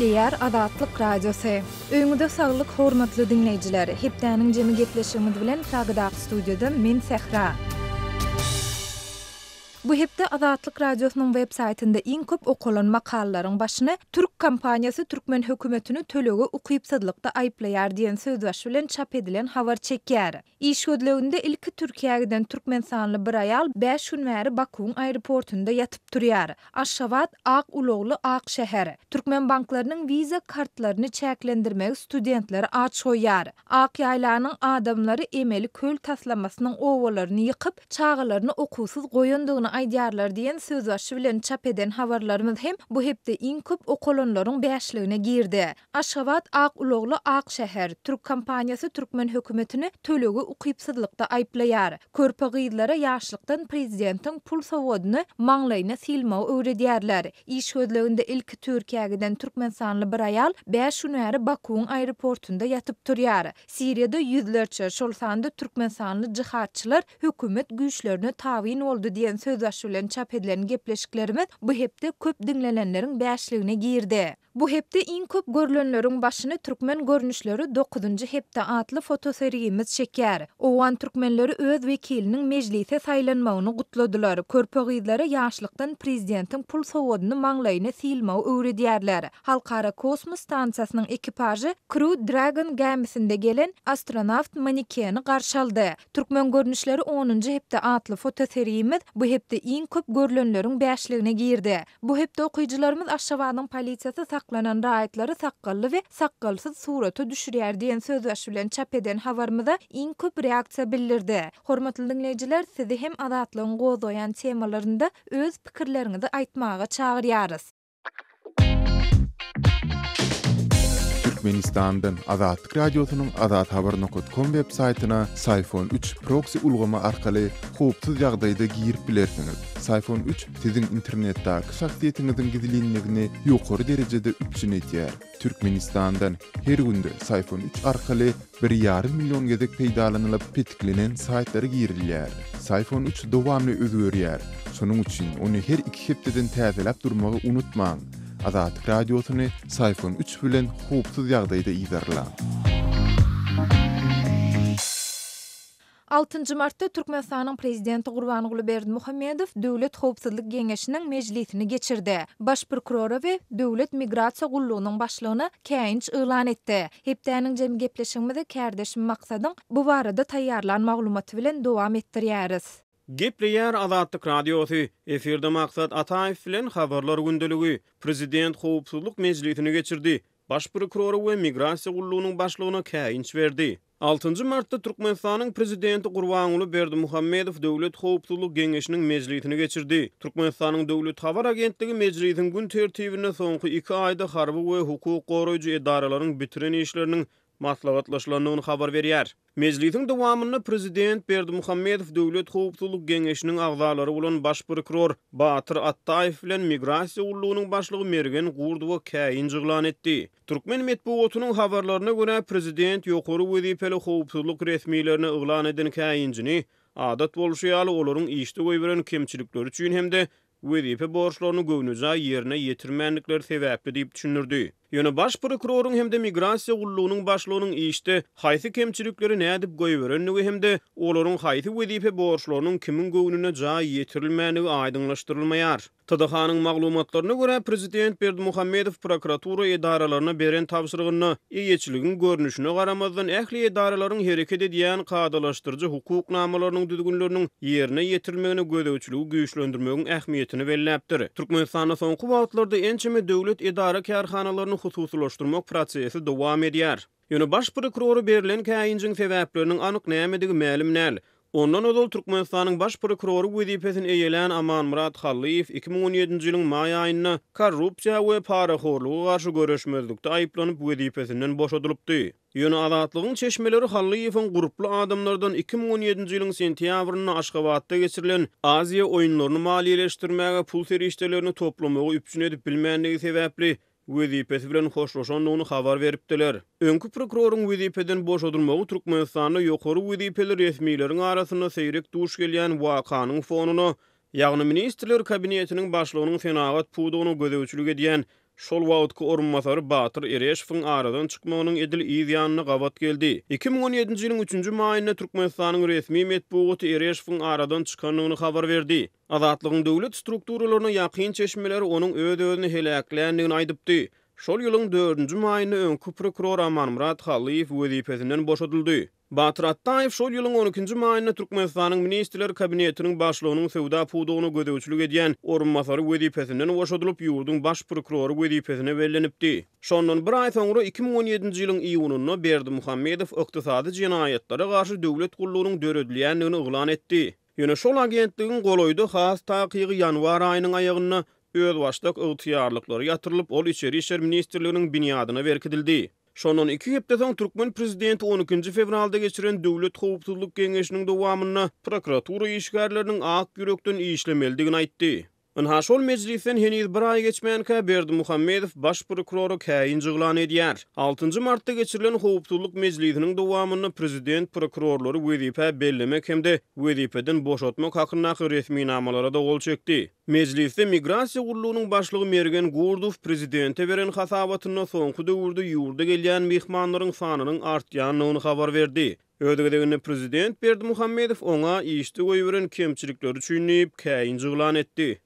Gepleýär Azatlyk Radiosy. Öýüňize saglyk hormatly diňleýjiler. Hepdäniň jemi gepleşigimiz bilen Pragadaky studiýadan men Sähra. Bu hepde Azatlyk Radiosynyň web saýtynda iň köp okalan makalalaryň başyny Türk kompaniýasy türkmen hökümetini tölege ukypsyzlykda aýyplaýar diýen sözbaşy bilen çap edilen habar çekýär. Iş gözleginde ilki Türkiýä giden türkmenistanly bir aýal bäş gün bäri Bakuwyň aeroportunda ýatyp turýar. Aşgabat, ak ulagly ak şäher. Türkmen banklarynyň Visa kartlaryny çäklendirmegi studentleri aç goýýar. Ak ýaýlanyň adamlary emeli köl taslamasynyň obalaryny ýykyp, çagalaryny okuwsyz goýandygyny aýdýarlar diýen sözbaşy bilen çap eden habarlarymyz hem bu hepde iň köp okalanlaryň bäşligine girdi. Aşgabat ak ulagly ak şäher, türk kompaniýasy türkmen hökümetini tölege ukypsyzlykda aýyplaýar. Körpe gyzlara ýaşlykdan prezidentiň pul sowgadyny maňlaýyna sylmagy öwredýärler. Iş gözleginde ilki Türkiýä giden türkmenistanly bir aýal bäş gün bäri Bakuwyň aeroportunda ýatyp turýar. Siriýada ýüzlerçe, şol sanda türkmenistanly jihadçylar hökümet güýçlerine tabyn boldy diýen sözbaşy bilen çap edilen gepleşiklerimiz bu hepde köp diňlenenleriň bäşligine girdi. Bu hepde iň köp görlenleriň başyny Türkmen görnüşleri dokuzynjy hepde atly fotosergimiz çekýär. Owgan türkmenleri öz wekiliniň mejlise saýlanmagyny gutladylar. Körpe gyzlara ýaşlykdan prezidentiň pul sowgadyny maňlaýyna sylmagy öwredýärler. Halkara kosmos stansiýasynyň ekipažy Crew Dragon gämisinde gelen astronawt manekeni garşy aldy. Türkmen görnüşleri onunjy hepde atly fotosergimiz bu hepde iň köp görlenleriň bäşligine girdi. Bu hepde okyjylarymyz Aşgabadyň polisiýasy saklanan raýatlary sakgally we sakgalsyz surata düşürýär diýen sözbaşy bilen çap eden habarymyza iň köp reaksiýa bildirdi. Hormatly diňleýjiler, sizi hem Azatlygyň gozgaýan temalarynda öz pikirleriňizi aýtmaga çagyrýarys. Türkmenistandan Azatlyk Radiosynyň azathabar nokat kom web saýtyna Syfon üç proksi ulgamy arkaly howpsuz ýagdaýda girip bilersiňiz. Syfon üç siziň internetdäki şahsyýetiňiziň gizlinligini ýokary derejede üpjün edýär. Türkmenistandan her günde Syfon üç arkaly bir ýarym million gezek peýdalanylyp petiklenen saýtlara girilýär. Syfon üç dowamly özgerýär. Şonuň üçin ony her iki hepdeden täzeläp durmagy unutmaň. Azatlyk Radiosyny Syfon üç bilen howpsuz ýagdaýda yzarlaň. Altynjy martda Türkmenistanyň Prezidenti Gurbanguly Berdimuhamedow Döwlet howpsuzlyk geňeşiniň mejlisini geçirdi. Baş prokurora we Döwlet migrasiýa gullugynyň başlygyna käýinç yglan etdi. Hepdäniň jemi gepleşigimizi kärdeşim Maksadyň bu barada taýýarlan maglumaty bilen dowam etdirýäris. Gepleýär Azatlyk Radiosy, Efirde Maksat Ataýew bilen Habarlar gündeligi. Prezident howpsuzlyk mejlisini geçirdi. Baş prokurora we Migrasiýa gullugynyň başlygyna käýinç berdi. Altynjy martda Türkmenistanyň Prezidenti Gurbanguly Berdimuhamedow Döwlet howpsuzlyk geňeşiniň mejlisini geçirdi. Türkmenistanyň Döwlet habar agentligi mejlisiň gün tertibinde soňky iki aýda harby we hukuk goraýjy edaralaryň bitiren işleriniň maslahatlaşylandygyny habar berýär. Mejlisiň dowamynda prezident Berdimuhamedow Döwlet howpsuzlyk geňeşiniň agzalary bolan baş prokuror Batyr Atdaýew bilen Migrasiýa gullugynyň başlygy Mergen Gurdowa käýinç yglan etdi. Türkmen metbugatynyň habarlaryna görä, prezident ýokary wezipeli howpsuzlyk resmilerine yglan eden käýinjini, adat bolşy ýaly, olaryň işde goýberen kemçilikleri üçin hem-de wezipe borçlaryny göwnejaý ýerine ýetirmändikleri sebäpli diýip düşündirdi. Ýöne baş prokuroryň hem-de migrasiýa gullugynyň başlygynyň işde haýsy kemçilikleri nädip goýberendigi hem-de olaryň haýsy wezipe borçlarynyň kimiň göwnüne jaý ýetirilmändigi aýdyňlaşdyrylmaýar. TDH-nyň maglumatlaryna görä, prezident Berdimuhamedow prokuratura edaralaryna beren tabşyrygynda eýeçiligiň görnüşine garamazdan ähli edaralaryň hereket edýän kadalaşdyryjy hukuk namalarynyň düzgünleriniň ýerine ýetirilmegine gözegçiligi güýçlendirmegiň ähmiýetini belläpdir. Türkmenistanda soňky wagtlarda ençeme döwlet edara-kärhanalaryny hususylaşdyrmak prosesi dowam edýär. Ýöne baş prokurora berlen käýinjiň sebäpleriniň anyk nämedigi mälim däl. Ondan ozal Türkmenistanyň baş prokurory wezipesini eýelän Amanmyrat Hallyýew 2017-nji ýylyň maý aýynda korrupsiýa we parahorluga garşy göreşmezlikde aýyplanyp wezipesinden boşadylypdy. Ýöne Azatlygyň çeşmeleri Hallyýewiň gurply adamlardan 2017-nji ýylyň sentýabrynda Aşgabatda geçirilen Aziýa oýunlaryny maliýeleşdirmäge pul serişdelerini toplamagy üpjün edip bilmändigi sebäpli wezipesi bilen hoşlaşandygyny habar beripdiler. Öňki prokuroryň wezipeden boşadylmagy Türkmenistanda ýokary wezipeli resmileriň arasynda seýrek duş gelýän wakanyň fonuna, ýagny Ministrler Kabinetiniň başlygynyň senagat pudagyna gözegçilik edýän. Şol wagtky orunbasary Batyr Ereşowyň aradan çykmagynyň edil yz ýanyna gabat geldi. 2017-nji ýylyň üçünji maýynda Türkmenistanyň resmi metbugaty Ereşowyň aradan çykandygyny habar berdi. Azatlygyň döwlet strukturalaryna ýakyn çeşmeleri onuň öz-özüni heläkländigini aýdypdy. Şol ýylyň dördünji maýynda öňki prokuror Amanmyrat Hallyýew wezipesinden boşadyldy. Batyr Atdaýew şol ýylyň on ikinji maýynda Türkmenistanyň Ministrler Kabinetiniň Başlygynyň söwda pudagyna gözegçilik edýän orunbasary wezipesinden boşadylyp, ýurduň Baş prokurory wezipesine bellenipdi. Şondan bir aý soňra, 2017-nji ýylyň iýunynda Berdimuhamedow ykdysady jenaýatlara garşy döwlet gullugynyň döredilýändigini yglan etdi. Ýöne şol agentligiň golaýda, has takygy ýanwar aýynyň aýagynda özbaşdak ygtyýarlyklary ýatyrylyp, ol Içeri işler ministrliginiň binýadyna berkidildi. Şondan iki hepde soň türkmen prezidenti on ikinji fewralda geçiren Döwlet howpsuzlyk geňeşiniň dowamynda prokuratura işgärleriniň ak ýürekden işlemelidigini aýtdy. Ynha, şol mejlisden heniz bir aý geçmänkä Berdimuhamedow baş prokurora käýinç yglan edýär. Altynjy martda geçirilen howpsuzlyk mejlisiniň dowamynda prezident prokurorlary wezipä bellemek hem-de wezipeden boşatmak hakyndaky resminamalara-da gol çekdi. Mejlisde Migrasiýa gullugynyň başlygy Mergen Gurdow prezidente beren hasabatynda soňky döwürde ýurda gelýän myhmanlaryň sanynyň artýandygyny habar berdi. Öz gezeginde prezident Berdimuhamedow oňa işde goýberen kemçilikleri üçin diýip, käýinç yglan etdi.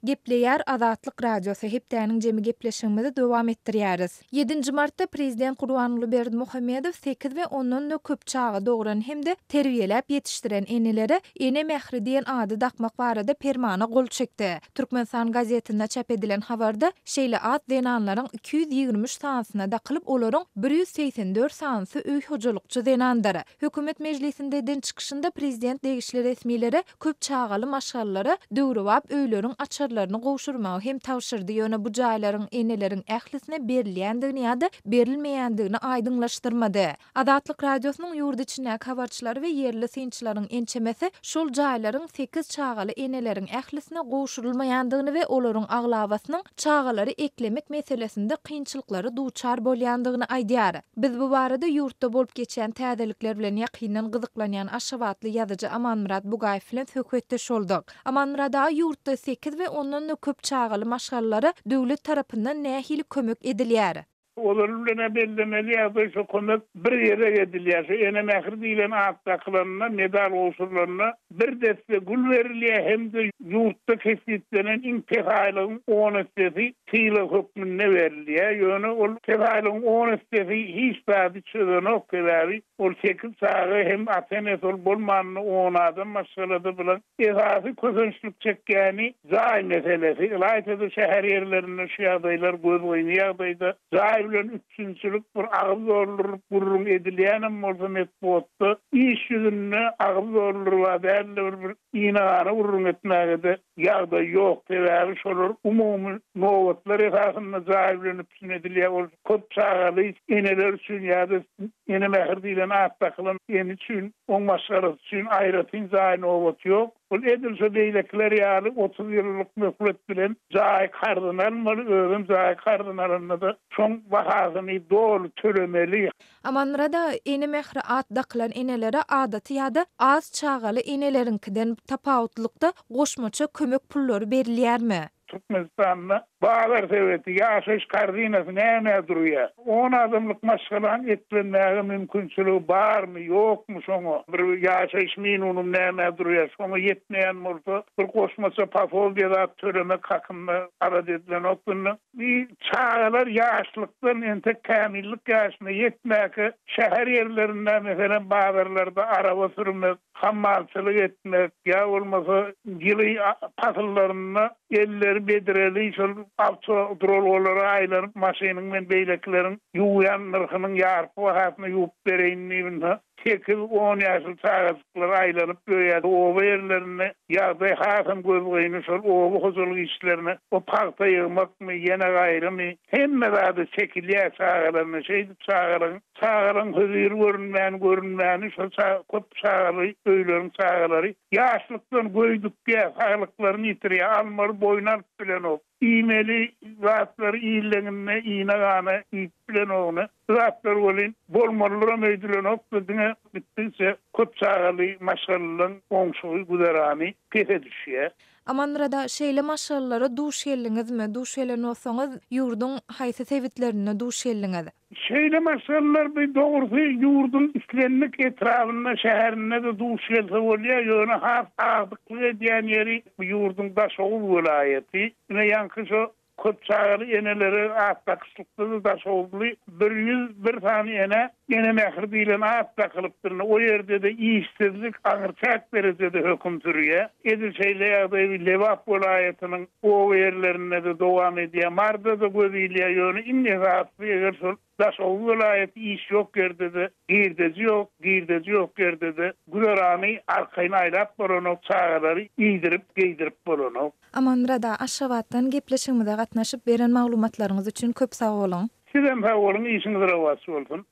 Gepleýär Azatlyk Radiosy, Hepdäniň jemi gepleşigimizi dowam etdirýäris. Ýedinji martda prezident Gurbanguly Berdimuhamedow sekiz we ondan-da köp çaga dogran hem-de terbiýeläp ýetişdiren enelere Ene mähri diýen ady dakmak barada permana gol çekdi. Türkmenistan gazetinde çap edilen habarda, şeýle at zenanlaryň 223 sanysyna dakylyp, olaryň 184 sanysy öý hojalykçy zenandyr. Hökümet mejlisinde eden çykyşynda prezident degişli resmilere köp çagaly maşgalalara döwrebap öýleriň açarlaryny gowşurmagy hem tabşyrdy, ýöne bu jaýlaryň eneleriň ählisine berilýändigini ýa-da berilmeýändigini aýdyňlaşdyrmady. Azatlyk Radiosynyň ýurt içindäki habarçylary we ýerli synçylaryň ençemesi şol jaýlaryň sekiz çagaly eneleriň ählisine gowşurylmaýandygyny we olaryň aglabasynyň çagalary eklemek meselesinde kynçylyklara duçar bolýandygyny aýdýar. Biz bu barada ýurtda bolup geçýän täzelikler bilen ýakyndan gyzyklanýan aşgabatly ýazyjy Amanmyrat Bugaýew bilen söhbetdeş bolduk. Amanmyrat aga ýurtda sekiz we ondan-da köp çagaly maşgalalara döwlet tarapyndan nähili kömek edilýär? Ozaly bilen-ä bellemeli ýagdaý şo kömek bir gezek edilýär. Şo Ene mähri diýlen at dakylanda, medal gowşurylanda bir desse gül berilýär hem-de ýurtda kesgitlenen iň pes aýlygyň on essesi sylag hökmünde berilýär. Ýöne ol pes aýlygyň on essesi hiç zady çözenok, sebäbi ol sekiz çaga hem ata-enesi ol bolmanda on adam maşgalada bilen Esasy kösençlik çekýäni jaý meselesi. Ylaýta-da şäher ýerlerinde şu ýagdaýlar gözgyny ýagdaýda. Jaý bilen üpjünçilik bir agyz doldurylyp gürrüň edilýänem bolsa metbugatda, iş ýüzünde agyz dolduryb-a däl-de bir bir ynagana gürrüň etmäge-de ýagdaý ýok. Sebäbi şolar umumy nobatlar esasynda jaý bilen üpjün edilýär. Ol köp çagaly eneler üçin ýa-da Ene mähir diýlen at dakylan ene üçin, oň maşgalasy üçin aýratyn jaý nobaty ýok. Ol edil şo beýlekiler ýaly 30 ýyllyk möhlet bilen jaý karzyny almaly, özem jaý karzyny alanda-da şoň bahasyny doly tölemeli. Amanmyrat aga, Ene mähri at dakylan enelere adaty ýa-da az çagaly eneleriňkiden tapawutlykda goşmaça kömek pullary berilýärmi? Türkmenistanda bazar sebeti, ýaşaýyş korzinasy nämä durýar? On adamlyk maşgalanyň eklenmäge mümkinçiligi barmy, ýokmy şoňa? Bir ýaşaýyş minunum nämä durýar? Şoňa ýetmeýän bolsa, bir goşmaça posolbiýe zat tölemek hakynda alada edilenok bunda. Bi çagalar ýaşlykdan entek kämillik ýaşyna ýetmäkä şäher ýerlerinde, meselem, bazarlarda araba sürmek, hammalçylyk etmek ýa bolmasa ýyly pasyllarynda elleri bedreli şol awtoduralgalara aýlanyp maşynyň men beýlekileriň ýuwýan nyrhynyň ýarpy bahasyna ýuwup bereýin diýip ynha sekiz, on ýaşly çagajyklar aýlanyp ýörýär. Oba ýerlerinde ýagdaý hasam gözgyny şol oba hojalyk işlerine o pagta ýygmakmy ýene gaýrymy hemme zada çekilýär çagalaryna şeýdip çagalaryň Çagalaryň höziri görünmän görünmäni şol köp çagaly öýleriň çagalary ýaşlykdan göýdükýär, saglyklaryny ýitirýär, almaly boýun alyp bilenok. Iýmeli zatlary illeňinde iýne-gana iýip. bilenogyny. Bu zatlar welin bolmalydyram öýdülenok-da, diňe gitdigiçe köp çagaly maşgalalaryň oňşugy, güzerany pese düşýär. Amanmyrada, şeýle maşgalalara duş geldiňizmi? Duş gelen bolsaňyz, ýurduň haýsy sebitlerinde duş geldiňiz? Şeýle maşgalalar bi dogrusy ýurduň islendik etrabynda, şäherinde-de duş gelse bolýar, ýöne has agdyklyk edýän ýeri bu ýurduň Daşoguz welaýaty. Ine ýaňky şo Köp çagaly enelere at dakyşlykda-da daşoguzly 101 sany enä Ene mähri diýlen at dakylypdyr. Indi o ýerde-de işsizlik aňryçäk derejede höküm sürýär. Edil şeýle ýagdaý Lebap welaýatynyň oba ýerlerinde-de dowam edýär. Maryda-da göz ilýär. Ýöne iň esasysy eger şol Daşoguz welaýaty iş ýok ýerde-de girdeji ýok, girdeji ýok ýerde-de güzerany arkaýyn aýlap bolanok, çagalary iýdirip, geýdirip bolanok. Amanmyrat aga Aşgabatdan gepleşigimize gatnaşyp beren maglumatlaryňyz üçin köp sag boluň. Sizem sag boluň işiňiz rowaç bolsun.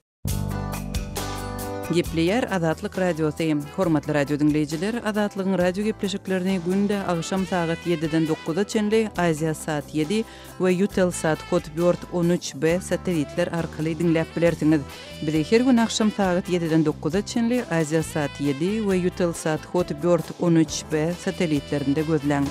Gepleýär Azatlyk Radiosy. Hormatly radio diňleýjiler, Azatlygyň radio gepleşiklerini günde agşam sagat ýediden dokuza çenli Aziasat ýedi we Eutelsat Hotbird 13 B satellitler arkaly diňläp bilersiňiz. Bizi her gün agşam sagat ýediden dokuza çenli Aziasat ýedi we Eutelsat Hotbird 13 B satellitlerinde gözläň.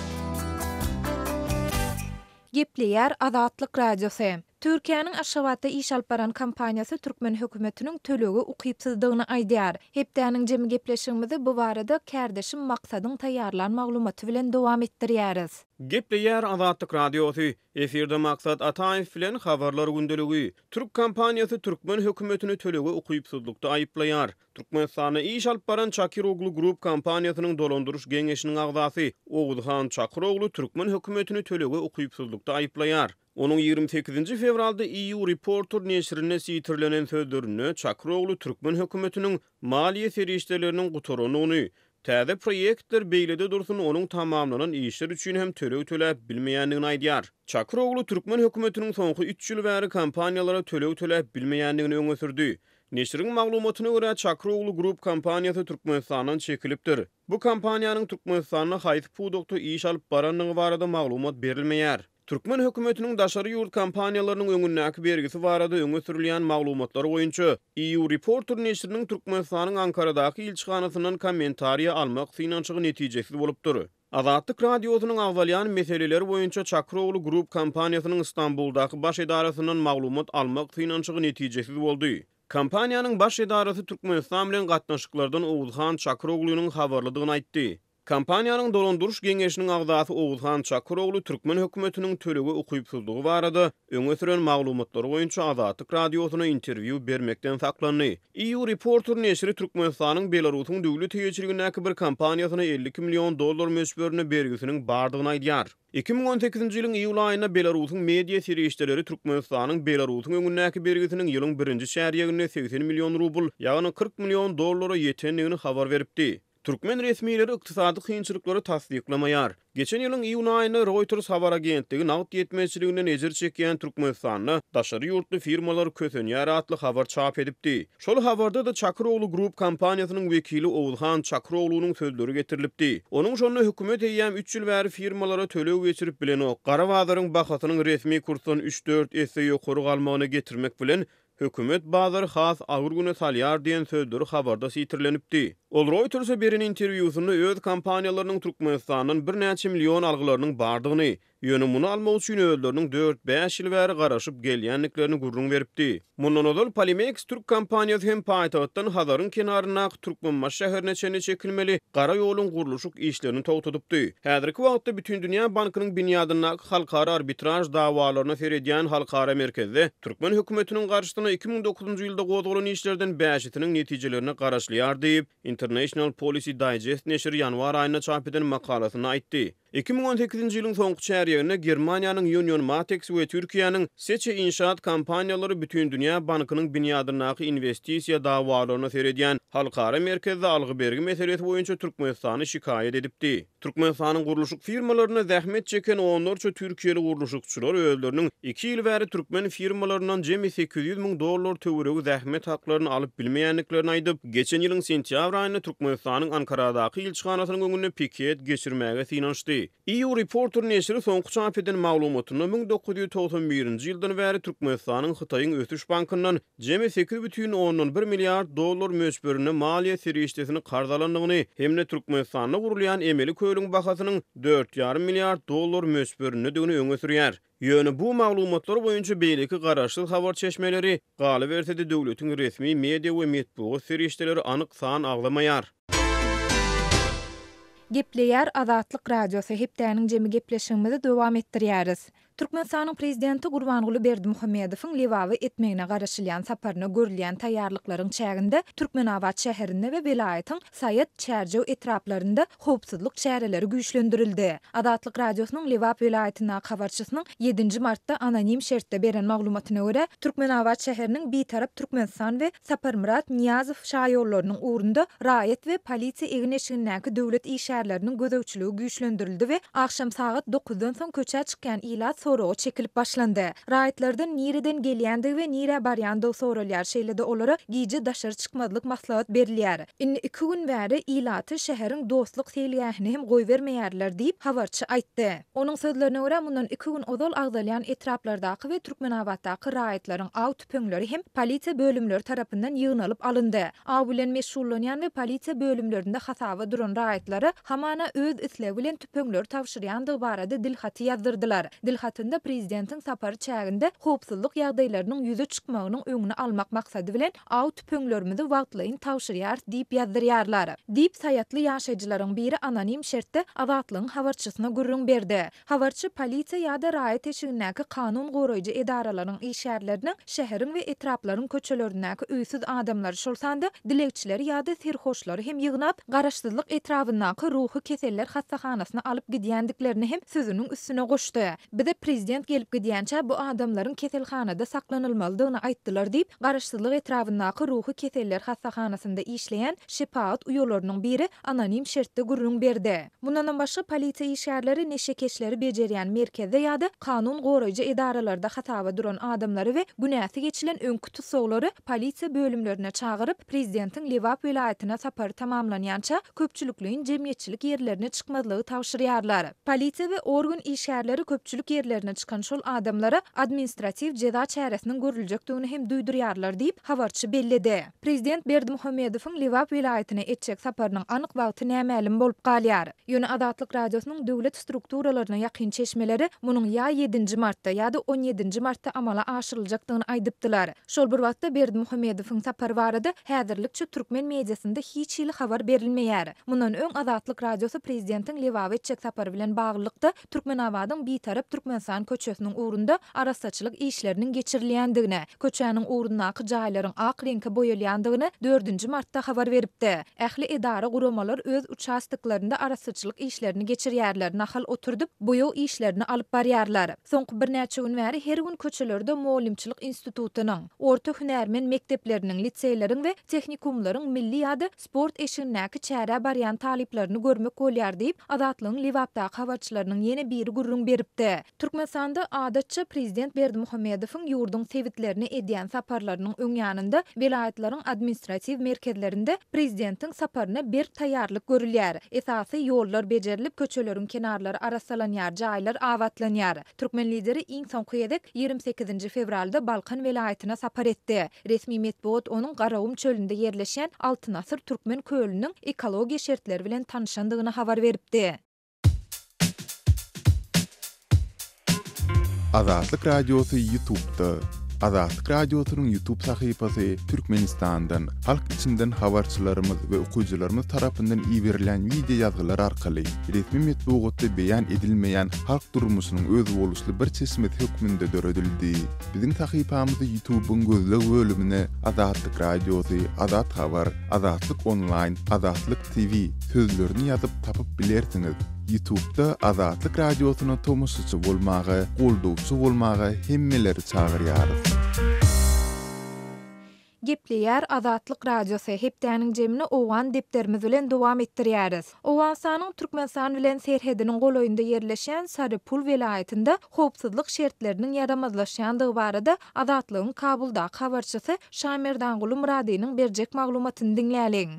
Gepleýär Azatlyk Radiosy. Türkiýäniň Aşgabatda iş alyp baran kompaniýasy türkmen hökümetiniň tölege ukypsyzdygyny aýdýar. Hepdäniň jemi gepleşigimizi bu barada kärdeşim Maksadyň taýýarlan maglumaty bilen dowam etdirýäris. Gepleýär Azatlyk Radiosy, Efirde Maksat Ataýew bilen Habarlar gündeligi. Türk kompaniýasy türkmen hökümetini tölege ukypsyzlykda aýyplaýar. Türkmenistanda iş alyp baran Çakiroglu Group kompaniýasynyň dolandyryş geňeşiniň agzasy Oguzhan Çakyroglu türkmen hökümetini tölege ukypsyzlykda aýyplaýar. Onuň 28-nji fewralda EU Reporter neşirinde sitirlenen sözlerinde Çakyroglu türkmen hökümetiniň maliýe serişdeleriniň gutaranyny, täze proýektler beýlede dursun, onuň tamamlanan işler üçin hem töleg töläp bilmeýändigini aýdýar. Çakyroglu türkmen hökümetiniň soňky üç ýyl bäri kompaniýalara töleg töläp bilmeýändigini öňe sürdi. Neşiriň maglumatyna görä, Çakyroglu Group kompaniýasy Türkmenistandan çekilipdir. Bu kompaniýanyň Türkmenistanda haýsy pudakda iş alyp barandygy barada maglumat berilmeýär. Türkmen hökümetiniň daşary ýurt kompaniýalarynyň öňündäki bergisi barada öňe sürülýän maglumatlar boýunça, EU Reporter neşiriniň Türkmenistanyň Ankaradaky ilçihanasyndan kommentariýa almak synanyşygy netijesiz bolupdyr. Azatlyk Radiosynyň agzalýan meseleler boýunça Çakyrogly Group kompaniýasynyň Stambuldaky baş edarasyndan maglumat almak synanyşygy netijesiz boldy. Kompaniýanyň baş edarasy Türkmenistan bilen gatnaşyklardan Oguzhan Çakyroglynyň habarlydygyny aýtdy. Kompaniýanyň dolandyryş geňeşiniň agzasy Oguzhan Çakyrogly türkmen hökümetiniň tölege ukypsyzlygy barada öňe süren maglumatlary boýunça Azatlyk Radiosyna interwýu bermekden saklandy. EU Reporter neşiri Türkmenistanyň Belarusyň döwlet eýeçiligindäki bir kompaniýasyna 52 million dollar möçberinde bergisiniň bardygyny aýdýar. 2018-nji ýylyň iýul aýynda Belarusyň media serişdeleri Türkmenistanyň Belarusyň öňündäki bergisiniň ýylyň birinji çärýeginde 80 million rubl, ýagny 40 million dollara ýetendigini habar beripdi. Türkmen resmileri ykdysady kynçylyklary tassyklamaýar. Geçen ýylyň iýun aýynda Reuters habar agentligi nagt ýetmezçiliginden ejir çekýän Türkmenistanda daşary ýurtly firmalar kösenýär atly habar çap edipdi. Şol habarda-da Çakyrogly Group kompaniýasynyň wekili Oguzhan Çakyroglunyň sözleri getirilipdi. Onuň şonda hökümet eýýäm üç ýyl bäri firmalara töleg geçirip bilenok, gara bazaryň bahasynyň resmi kursdan üç-dört esse ýokary galmagyna getirmek bilen, Hökümet bazary has agyr güne salýar diýen sözleri habarda sitirlenipdi. Ol Reuters-e beren interwýusynda öz kompaniýalarynyň Türkmenistandan birnäçe million algylarynyň bardygyny, ýöne muny almak üçin özleriniň dört-bäş ýyl bäri garaşyp gelýändiklerini gürrüň beripdi. Mundan ozal Polimex türk kompaniýasy hem paýtagtdan Hazaryň kenaryndaky Türkmenbaşy şäherine çenli çekilmeli gara ýoluň gurluşyk işlerini togtadypdy. Häzirki wagtda Bütindünýä bankynyň binýadyndaky halkara arbitraž dawalaryna seredýän halkara merkezde türkmen hökümetiniň garşysyna 2009-njy ýylda gozgalan işlerden bäşisiniň netijelerine garaşylýar diýip, International Policy Digest neşiri ýanwar aýynda çap eden makalasynda aýtdy. 2018-nji ýylyň soňky çärýeginde Germaniýanyň Union Matex we Türkiýäniň Seçe Inşaat kompaniýalary Bütindünýä bankynyň binýadyndaky inwestisiýa dawalaryna seredýän halkara merkezde algy-bergi meselesi boýunça Türkmenistany şikaýat edipdi. Türkmenistanyň gurluşyk firmalarynda zähmet çeken onlarça türkiýeli gurluşykçylar özleriniň iki ýyl bäri türkmen firmalaryndan jemi 800 müň dollar töweregi zähmet haklaryny alyp bilmeýändiklerini aýdyp, geçen ýylyň sentýabr aýynda Türkmenistanyň Ankaradaky ilçihanasynyň öňünde piket geçirmäge synanyşdy. aýtdy. EU Reporter neşiri soňky çap eden maglumatynda 1991-nji ýyldan bäri Türkmenistanyň Hytaýyň Ösüş bankyndan jemi 8,1 milliard dollar möçberinde maliýe serişdesini karz alandygyny hem-de Türkmenistanda gurulýan emeli kölüň bahasynyň dört ýarym milliard dollar möçberindedigini öňe sürýär. Ýöne bu maglumatlar boýunça beýleki garaşsyz habar çeşmeleri, galyberse-de döwletiň resmi media we metbugat serişdeleri anyk san agzamaýar. Gepleýär Azatlyk Radiosy, Hepdäniň jemi gepleşigimizi dowam etdirýäris. Türkmenistanyň Prezidenti Gurbanguly Berdimuhamedowyň Lebaba etmegine garaşylýan saparyna görülýän taýýarlyklaryň çäginde Türkmenabat şäherinde we welaýatyň Saýat, Çärjew etraplarynda howpsuzlyk çäreleri güýçlendirildi. Azatlyk Radiosynyň Lebap welaýatyndaky habarçysynyň ýedinji martda anonim şertde beren maglumatyna görä, Türkmenabat şäheriniň Bitarap Türkmenistan we Saparmyrat Nyýazow şaýollarynyň ugrunda raýat we polisiýa egin-eşigindäki döwlet işgärleriniň gözegçiligi güýçlendirildi we agşam sagat dokuzdan soň köçä çykýan ilat soraga çekilip başlandy. Raýatlardan nireden gelýändigi we nirä barýandygy soralýar, şeýle-de olara gije daşary çykmazlyk maslahat berilýär. Indi iki gün bäri ilaty şäheriň Dostluk seýilgähine hem goýbermeýärler diýip, habarçy aýtdy. Onuň sözlerine görä, mundan iki gün ozal agzalýan etraplardaky we Türkmenabatdaky raýatlaryň aw tüpeňleri hem polisiýa bölümleri tarapyndan ýygnalyp alyndy. Aw bilen meşgullanýan we polisiýa bölümlerinde hasaba duran raýatlara hamana öz islegi bilen tüpeňleri tabşyrýandygy barada dilhaty ýazdyrdylar. Dilhatynda prezidentiň sapary çäginde howpsuzlyk ýagdaýlarynyň ýüze çykmagynyň öňüni almak maksady bilen aw tüpeňlerimizi wagtlaýyn tabşyrýarys diýip ýazdyrýarlar. Diýip, saýatly ýaşaýjylaryň biri anonim şertde Azatlygyň habarçysyna gürrüň berdi. Habarçy polisiýa ýa-da raýat eşigindäki kanun goraýjy edaralaryň işgärleriniň şäheriň we etraplaryň köçelerindäki öýsüz adamlary, şol sanda dilegçileri ýa-da serhoşlary hem ýygnap, Garaşsyzlyk etrabyndaky ruhy keseller hassahanasyna alyp gidýändiklerini hem sözüniň üstüne goşdy. Bize prezident gelip gidýänçä bu adamlaryň keselhanada saklanylmalydygyny aýtdylar diýip, Garaşsyzlyk etrabyndaky ruhy keseller hassahanasynda işleýän şepagat uýalarynyň biri anonim şertde gürrüň berdi. Mundanam başga, polisiýa işgärleri neşekeşleri bejerýän merkezde ýa-da kanun goraýjy edaralarda hasaba duran adamlary we günäsi geçilen öňki tussaglary polisiýa bölümlerine çagyryp, prezidentiň Lebap welaýatyna sapary tamamlanýança köpçülikleýin jemgyýetçilik ýerlerine çykmazlygy tabşyrýarlar. Polisiýa we organ işgärleri köpçülik ýerlerine çykan şol adamlara administratiw jeza çäresiniň görüljekdigini hem duýdurýarlar diýip, habarçy belledi. Prezident Berdimuhamedowyň Lebap welaýatyna etjek saparynyň anyk wagty nämälim bolup galýar. Ýöne Azatlyk Radiosynyň döwlet strukturalaryna ýakyn çeşmeleri munuň ýa ýedinji martda, ýa-da on ýedinji martda amala aşyryljakdygyny aýdypdylar. Şol bir wagtda Berdimuhamedowyň sapary barada häzirlikçe türkmen mediasynda hiç hili habar berilmeýär. Mundan öň Azatlyk Radiosy prezidentiň Lebaba etjek sapary bilen baglylykda Türkmenabadyň Bitarap Türkmenistan köçesiniň ugrunda arassaçylyk işleriniň geçirilýändigini, köçäniň ugrundaky jaýlaryň ak reňke boýalýandygyny dördünji martda habar beripdi. Ähli edara-guramalar öz uçastoklarynda arassaçylyk işlerini geçirýärler, nahal oturdyp, boýag işlerini alyp barýarlar. Soňky birnäçe gün bäri her gün köçelerde mugallymçylyk institutynyň, orta hünärmen mekdepleriniň, liseýleriň we tehnikumlaryň milli ýa-da sport eşigindäki çärä barýan talyplaryny görmek bolýar diýip, Azatlygyň Lebapdaky habarçylarynyň ýene biri gürrüň beripdi. Türkmenistanda, adatça, prezident Berdimuhamedowyň ýurduň sebitlerine edýän saparlarynyň öň ýanynda welaýatlaryň administratiw merkezlerinde prezidentiň saparyna berk taýýarlyk görülýär. Esasy ýollar bejerilip, köçeleriň kenarlary arassalanýar, jaýlar abatlanýar. Türkmen lideri iň soňky gezek 28-nji fewralda Balkan welaýatyna sapar etdi. Resmi metbugat onuň Garagum çölünde ýerleşýän Altyn asyr türkmen kölüniň ekologiýa şertleri bilen tanyşandygyny habar beripdi. Azatlyk Radiosy Ýutubda. Azatlyk Radiosynyň Ýutub sahypasy Türkmenistandan, halk içinden habarçylarymyz we okyjylarymyz tarapyndan iberilen wideo ýazgylar arkaly resmi metbugatda beýan edilmeýän halk durmuşynyň özboluşly bir çeşmesi hökmünde döredildi. Biziň sahypamyzy Ýutubyň gözleg bölümine Azatlyk Radiosy, Azat Habar, Azatlyk Onlaýn, Azatlyk TV sözlerini ýazyp tapyp bilersiňiz. Ýutubda Azatlyk Radiosyna tomaşaçy bolmaga, goldawçy bolmaga hemmeleri çagyrýarys. Gepleýär Azatlyk Radiosy, hepdäniň jemini Owgan depderimiz bilen dowam etdirýäris. Owganystanyň Türkmenistan bilen serhediniň golaýynda ýerleşýän Sarypul welaýatynda howpsuzlyk şertleriniň ýaramazlaşýandygy barada Azatlygyň Kabuldaky habarçysy Şamerdanguly Myradynyň berjek maglumatyny diňläliň.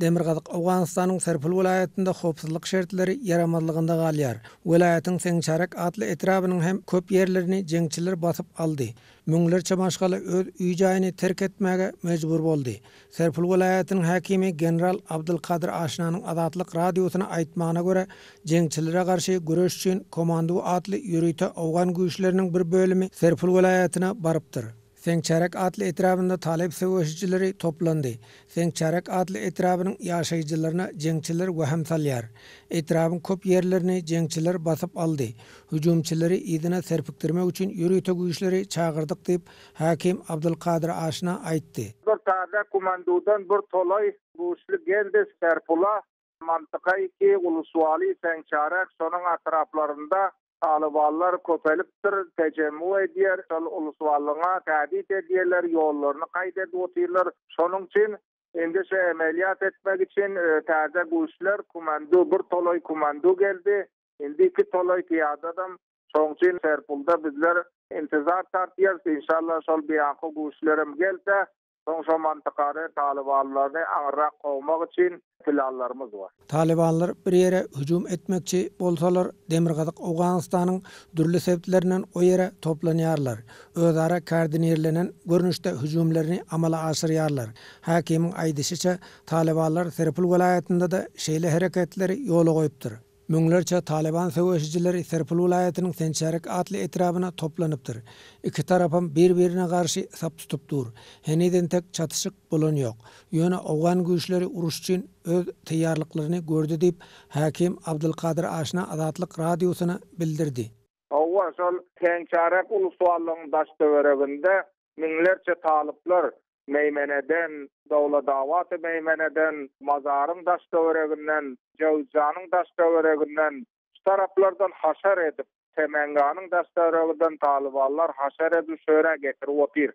Demirgazyk Owganystanyň Serpul welaýatynda howpsuzlyk şertleri ýaramazlygynda galýar. Welaýatyň Seňçarek atly etrabynyň hem köp ýerlerini jeňçiler basyp aldy. Müňlerçe maşgala öz öý-jaýyny terk etmäge mejbur boldy. Serpul welaýatynyň häkimi general Abdylkadyr Aşnanyň Azatlyk Radiosyna aýtmagyna görä, jeňçilere garşy göreş üçin Komandu atly ýörite owgan güýçleriniň bir bölümi Serpul welaýatyna barypdyr. Seňçärek atly etrabynda talyp söweşijileri toplandy. Seňçärek atly etrabynyň ýaşaýjylaryna jeňçiler wehim salýar. Etrabyň köp ýerlerini jeňçiler basyp aldy. Hüjümçileri yzyna serpikdirmek üçin ýörite güýçleri çagyrdyk diýip, häkim Abdylkadyr Aşna aýtdy. Bir täze kumandudan bir tolaý güýçli geldi Serpula. Mantyka iki, Uluswaly, Seňçarek, şonuň atraplarynda talybanlar köpelipdir, tejemmu edýär, şol uluswalyňa tädit edýärler, ýollaryny kaýt edip otyrlar. Şonuň üçin indi şu emeliýat etmek üçin täze güýçler, kumandu, bir tolaý kumandu geldi, indi iki tolaý pyýadadam. Şonuň üçin Serpulda bizler intizar tartýarys, inşallah şol biýanky güýçlerem gelse, Soň şo mantykary talybanlaryny aňyrrak kowmak üçin planlarymyz bar. Talybanlar bir ýere hüjüm etmekçi bolsalar, demirgazyk Owganystanyň dürli sebitlerinden o ýere toplanýarlar. Özara koordinirlenen görnüşde hüjümlerini amala aşyrýarlar. Häkimiň aýdyşyça, talybanlar Serpul welaýatynda-da şeýle hereketleri ýola goýupdyr. Müňlerçe Talyban söweşijileri Serpul welaýatynyň Sençärek atly etrabyna toplanypdyr. Iki tarapam bir-birine garşy sap tutup dur. Heniz entek çatyşyk bolan ýok. Ýöne owgan güýçleri uruş üçin öz taýýarlyklaryny gördi diýip, häkim Abdylkadyr Aşna Azatlyk Radiosyna bildirdi. Hawa, şol Sençärek ulusballygyň daş-töwereginde müňlerçe talyplar Meýmeneden, Dowladabaty Meýmeneden, Mazaryň daş-töwereginden, Jöwüzjanyň daş-töwereginden, şu taraplardan haşar edip, Semenganyň daş-töwereginden talybanlar haşar edip şu ýere getirip otyr.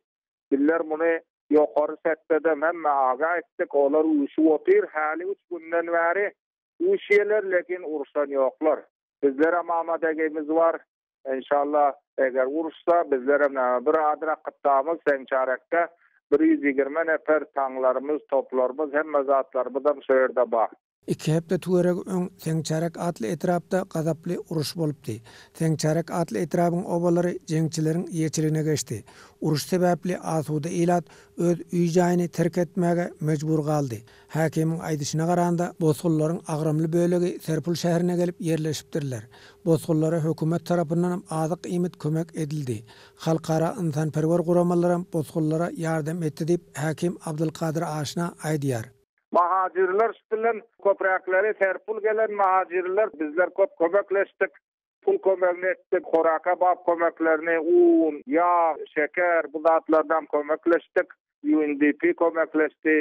Bizler muny ýokary setdedem hemme aga etdik, olar üýşüp otyr, häli üç günden bäri üýşýeler, lekin urşan ýoklar. Bizlerem amadegimiz bar, Enşalla eger uruşsa bizlerem näme bir adra kytdamyz Seňçarekde 120 nefer taňlarymyz toplarymyz hemme zatlarymyzam şo ýerde bar. Iki hepde töweregi öň Seňçarek atly etrapda gazaply uruş bolupdy. Seňçarek atly etrabyň obalary jeňçileriň eýeçiligine geçdi. Uruş sebäpli asuda ilat öz öý-jaýyny terk etmäge mejbur galdy. Häkimiň aýdyşyna garanda, bosgunlaryň agramly bölegi Serpul şäherine gelip ýerleşipdirler. Bosgunlara hökümet tarapyndanam azyk-iýmit kömek edildi. Halkara ynsanperwer guramalaram bosgunlara ýardam etdi diýip, häkim Abdylkadyr Aşna aýdýar. Mahajyrlar bilen köpräkleri Serpul gelen mahajyrlar bizler köp kömekleşdik. Pul kömegini etdik, horaka bap kömeklerini, un, ýag, şeker bu zatlardan kömekleşdik. UNDP kömekleşdi,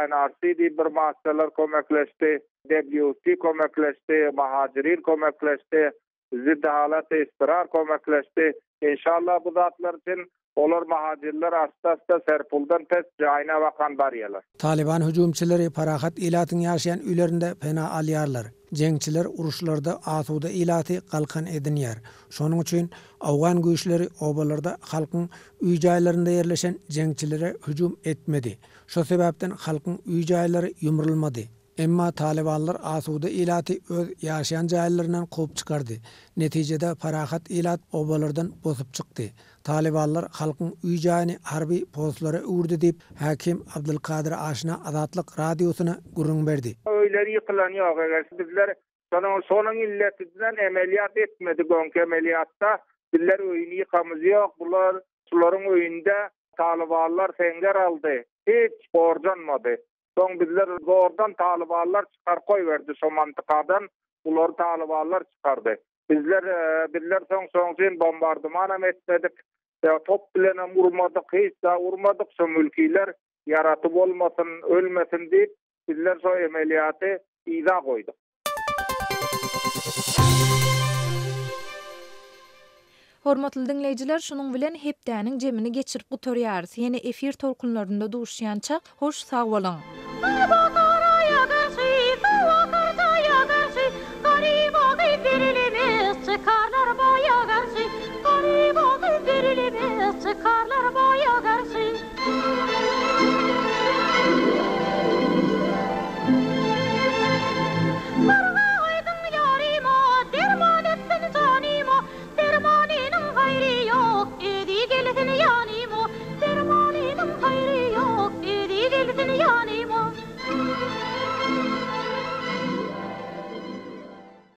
NRC diýip bir massalar kömekleşdi, WFP kömekleşdi, Mahajirin kömekleşdi, Ziddi halaty istirar kömekleşdi. Inşallah bu zatlar üçin Olar mahajirler asta-asta Serpuldan pes jaýyna bakan barýarlar. Talyban hüjümçileri parahat ilatyň ýaşaýan öýlerinde pena alýarlar. Jeňçiler uruşlarda asuda ilaty galkan edinýär. Şonuň üçin owgan güýçleri obalarda halkyň öý-jaýlarynda ýerleşen jeňçilere hüjüm etmedi. Şo sebäpden halkyň öý-jaýlary ýumrulmady. Emma talybanlar asuda ilaty öz ýaşaýan jaýlaryndan kowup çykardy. Netijede parahat ilat obalardan bosup çykdy. Talybanlar halkyň öý-jaýyny harby postlara öwürdi diýip, häkim Abdylkadyr Aşna Azatlyk Radiosyna gürrüň berdi. Öýleri ýykylan ýok eger bizler şonuň şonuň illetinden emelýat etmedik öňki emelýatda bizler öýüni ýykamyz ýok bular şularyň öýünde talybanlar seňger aldy hiç gorjanmady Soň bizler zordan talybanlar çykaryp goýberdi şo mantykadan bulary talybanlar çykardy. Bizler bizler soň şoň üçin bombardymanam etmedik, top bilenem urmadyk, hiç zat urmadyk şo mülkiler ýaraty bolmasyn, ölmesin diýip bizler şo emeliýaty yza goýduk. Hormatly diňleýjiler, şunuň bilen hepdäniň jemini geçirip gutarýarys. Ýene efir tolkunlarynda duşýançak, hoş sag boluň!